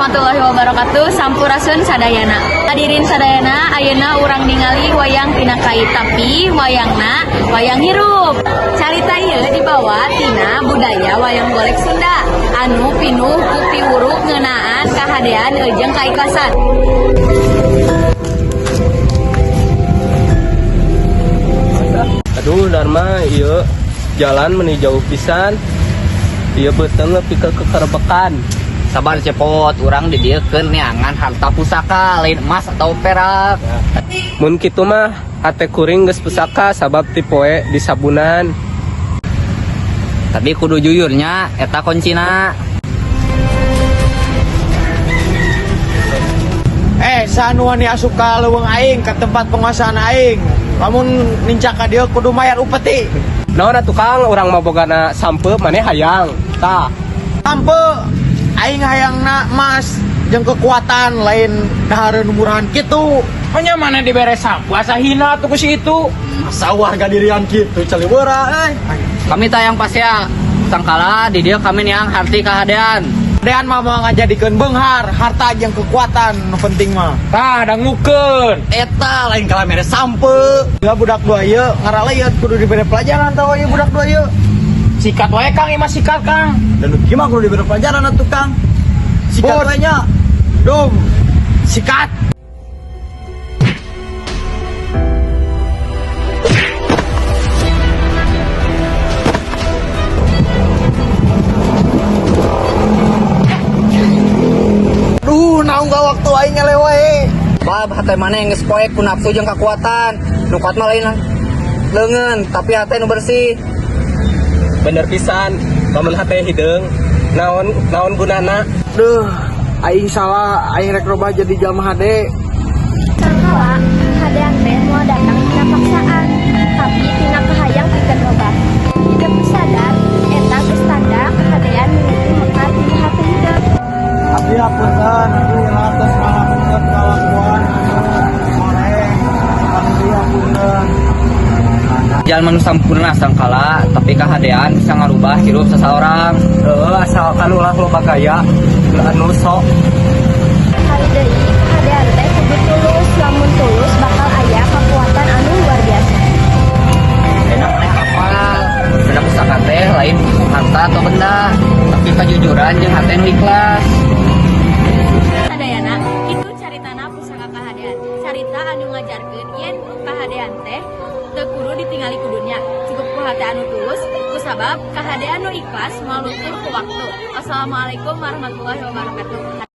Warahmatullahi wabarakatuh. Sampurasun sadayana. Hadirin sadayana, ayeuna urang ningali wayang tina kai, tapi wayangna wayang hirup. Carita ieu dibawa tina budaya wayang golek Sunda anu pinuh ku piwuruk ngeunaan kahadean jeung kaikhlasan. Aduh, Dharma, ieu jalan meni jauh pisan. Ieu beuteung nepi ka kekerbekan. Sabar, Cepot, urang di dieu keur neangan harta pusaka, lain emas atau perak. Mun kitu mah hate kuring geus pusaka sabab ti poe disabunan. Tapi kudu jujurnya, eta kuncina. Eh, saha nu wani asup ka leuweung aing, ke tempat penguasaan aing? Lamun nincak ka dieu kudu mayar upeti. Naon atuh, Kang, urang mah bogana sampeu, maneh hayang. Tah. Sampeu, aing hayangna emas jeung kekuatan, lain dahareun murahan kitu. Hanya mana dibere sampeu asa hina tuh ku si itu. Asa warga dirian kitu caliwera euy. Kami tayang pasea. Sangkala di dieu kami neang harti kahadean. Dean mah mau ngajadikeun beunghar, harta jeung kekuatan nu penting mah. Tah, dangukeun. Eta lain kalah mere sampeu. Ya budak dua ieu ngaraleut, kudu dibere pelajaran tah ieu budak dua ieu. Sikat wae, Kang, ieu mah sikat, Kang. Dan nu kieu mah kudu dibere pelajaran atuh, Kang. Sikat wae nya. Dum. Sikat. Duh, naung gak waktu aing ngele wae. Bab hate maneh geus poek ku nafsu jeung kekuatan. Nu kuat mah lain leungeun, tapi hate nu bersih. Bener pisan, lamun hate hideung, naon naon gunana? Duh, aing salah, aing rek robah jadi jalma hade. Sangkala, kahadean teh moal datang tina paksaan, tapi tina kahayang pikeun robah. Hidup sadar, eta geus tanda kahadean mimiti mekar dina hate hidup. Abdi hapunten, abdi hilap tos ngalakukeun kalakuan goreng. Abdi hapunten. Jalma nu sampurna sangkala, tapi kahadean bisa ngarubah hirup seseorang. Heuh, asalkan ulah loba gaya, ulah anu sok. Kali deui, kahadean teh kudu tulus, lamun tulus bakal aya kekuatan anu luar biasa. Enak maneh apal. Benda pusaka teh lain harta atau benda, tapi kejujuran jeung hate nu ikhlas. Sadayana, itu caritana pusaka kahadean. Carita anu ngajarkeun yen kahadean teh teu kudu ditingali ku dunya, cukup ku hate anu tulus, kusabab kahadean nu ikhlas moal luntur ku waktu. Wassalamualaikum warahmatullahi wabarakatuh.